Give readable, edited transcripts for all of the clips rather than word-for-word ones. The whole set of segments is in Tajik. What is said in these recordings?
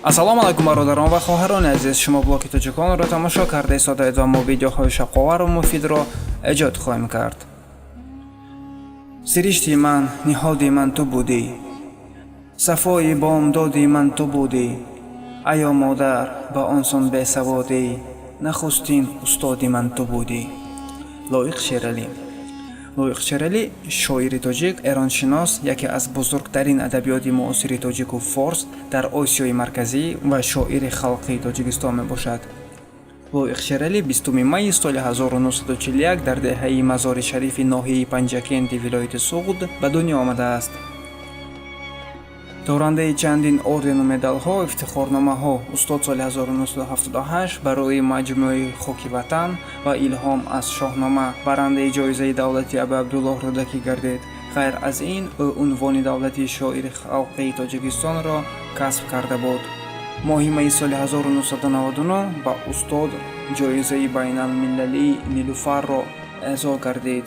Ассалому алайкум, бародарон ва хоҳарони азиз! Шумо блоги тоҷиконро тамошо карда истодаед ва мо видеоҳои шавқовару муфидро эҷод хоҳем кард. Сиришти ман, ниҳоди ман ту будӣ, сафои бомдоди ман ту будӣ. Аё модар, ба он сон бесаводӣ, нахустин устоди ман ту будӣ. Лоиқ Шералӣ. Лоиқ Шералӣ — шоири тоҷик, эроншинос, яке аз бузургтарин адабиёти муосири тоҷику форс дар Осиёи Марказӣ ва шоири халқии Тоҷикистон мебошад. Лоиқ Шералӣ 20 майи соли 1941 дар деҳаи Мазори Шарифи ноҳияи Панҷакенти вилояти Суғд ба дунё омадааст. Дорандаи чандин ордену медалҳо, ифтихорномаҳо, устод соли 1978 барои маҷмӯаи «Хоки ватан» ва «Илҳом аз Шоҳнома» барандаи ҷоизаи давлатии Абуабдуллоҳ Рӯдакӣ гардид. Ғайр аз ин, ӯ унвони давлатии шоири халқии Тоҷикистонро касб карда буд. Моҳи майи соли 1999 ба устод ҷоизаи байналмилалии Нилуфарро эъзо гардид.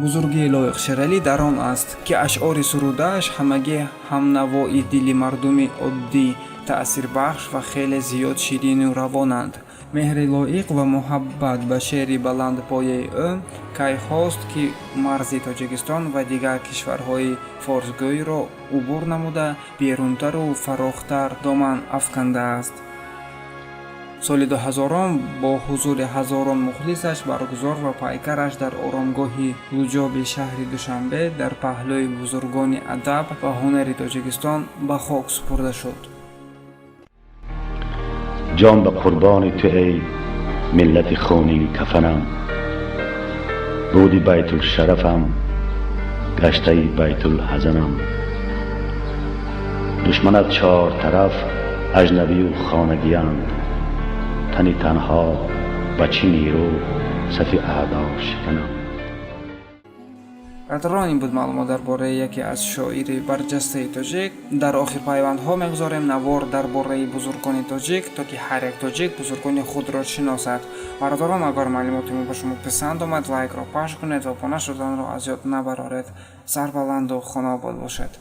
Бузургии Лоиқ Шералӣ дар он аст, ки ашъори сурудааш ҳамагӣ ҳамнавои дили мардуми оддӣ, таъсирбахш ва хеле зиёд ширину равонанд. Меҳри Лоиқ ва муҳаббат ба шеъри баландпояи ӯ кайҳост, ки марзи Тоҷикистон ва дигар кишварҳои форсгӯйро убур намуда, берунтару фарохтар доман афкандааст. Соли 2000 бо ҳузури ҳазорон мухлисаш баргузор ва пайкараш дар оромгоҳи Луҷоби шаҳри Душанбе дар паҳлӯи бузургони адаб ва ҳунари Тоҷикистон ба хок супурда шуд. Ҷон ба қурбони ту, эй миллати хунин кафанам, буди байтулшарафам, гаштаи байтулҳазанам. Душманат чор тараф аҷнабию хонагиянд, тани танҳо ба чӣ нерӯ сафи аъдо шиканам? Бародарон, ин буд маълумот дар бораи яке аз шоири барҷастаи тоҷик. Дар охир пайвандҳо мегузорем навор дар бораи бузургони тоҷик, то ки ҳар як тоҷик бузургони худро шиносад. Бародарон, агар маълумоти мо ба шумо писанд омад, лайкро пахш кунед ва обуна шуданро аз ёд набароред. Сарбаланду хонаобод бошед.